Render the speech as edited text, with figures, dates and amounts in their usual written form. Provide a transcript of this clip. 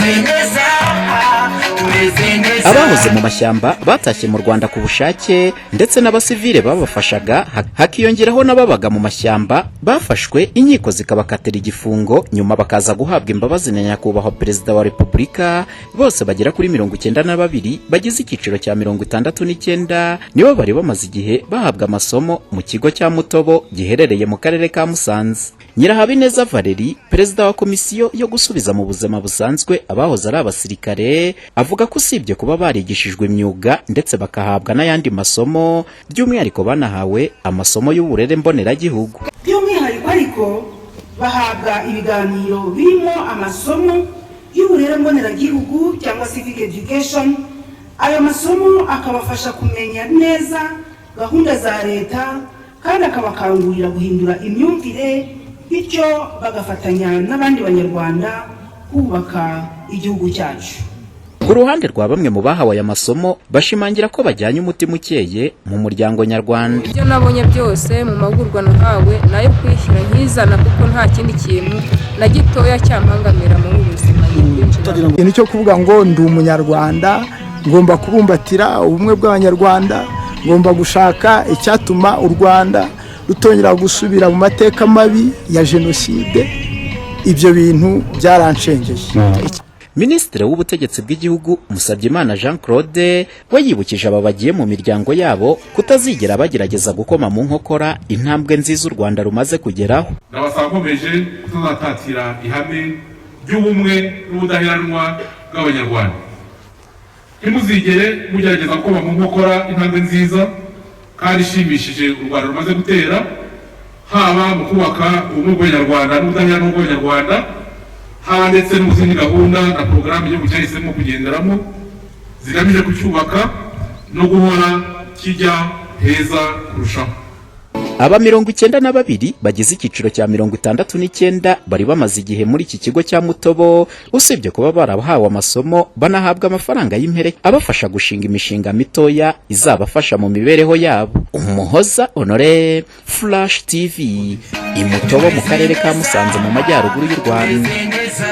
Tumeze neza, tumeze neza. Abahoze mu mashyamba batashye mu Rwanda ku bushake ndetse n'abasivile babafashaga, hakiyongeraho n'ababaga mu mashyamba bafashwe inkiko zikabakatira igifungo, nyuma bakaza guhabwa imbabazi na Nyakubahwa Perezida wa Repubulika, bose bagera kuri 92 bagize icyiciro cya 69, nibo bari bamaze igihe bahabwa amasomo mu kigo cya Mutobo giherereye mu karere ka Musanze. Nyirahabineza Valeri, perezida wa komisiyo yo gusubiza mu buzima busanzwe abahoze ari abasirikare, avuga ko usibye kuba barigishijwe imyuga ndetse bakahabwa n'ayandi masomo, by'umwihariko banahawe amasomo y'uburere mboneragihugu. By'umwihariko ariko bahabwa ibiganiro birimo amasomo y'uburere mboneragihugu cyangwa civic education. Ayo masomo akabafasha kumenya neza gahunda za leta kandi akabakangurira guhindura imyumvire, bityo bagafatanya n'abandi Banyarwanda kubaka igihugu cyacu. Ku ruhande rwa bamwe mu bahawe aya masomo, bashimangira ko bajyanye umutima ukeye mu muryango nyarwanda. Ibyo nabonye byose mu mahugurwa nahawe nayo kwishyira nkizana, kuko nta kindi kintu na gitoya cyampangamira muri ubu buzima ngiye kwinjiramo. Ikintu cyo kuvuga ngo ndi Umunyarwanda, ngomba kubumbatira ubumwe bw'Abanyarwanda, ngomba gushaka icyatuma u Rwanda rutongera gusubira mu mateka mabi ya jenoside, ibyo bintu byaranshengeye. Minisitiri w'Ubutegetsi bw'Igihugu, Musabyimana Jean Claude, we yibukije aba bagiye mu miryango yabo kutazigera bagerageza gukoma mu nkokora intambwe nziza u Rwanda rumaze kugeraho. Ndabasaba nkomeje kutazatatira ihame ry'ubumwe n'ubudaheranwa bw'Abanyarwanda. Ntimuzigere mugerageza gukoma mu nkokora intambwe nziza kandi ishimishije u Rwanda rumaze gutera, haba mu kubaka ubumwe bw'Abanyarwanda n'ubudaheranwa bw'Abanyarwanda, haba ndetse no mu zindi gahunda na porogaramu igihugu cyahisemo kugenderamo zigamije kucyubaka no guhora kijya heza kurushaho. Aba 92 bagize icyiciro cya 69 bari bamaze igihe muri iki kigo cya Mutobo, usibye kuba barahawe amasomo, banahabwa amafaranga y'impere abafasha gushinga imishinga mitoya izabafasha mu mibereho yabo. Umuhoza Honore, Flash TV, i Mutobo mu karere ka Musanze mu majyaruguru y'u Rwanda. Neza.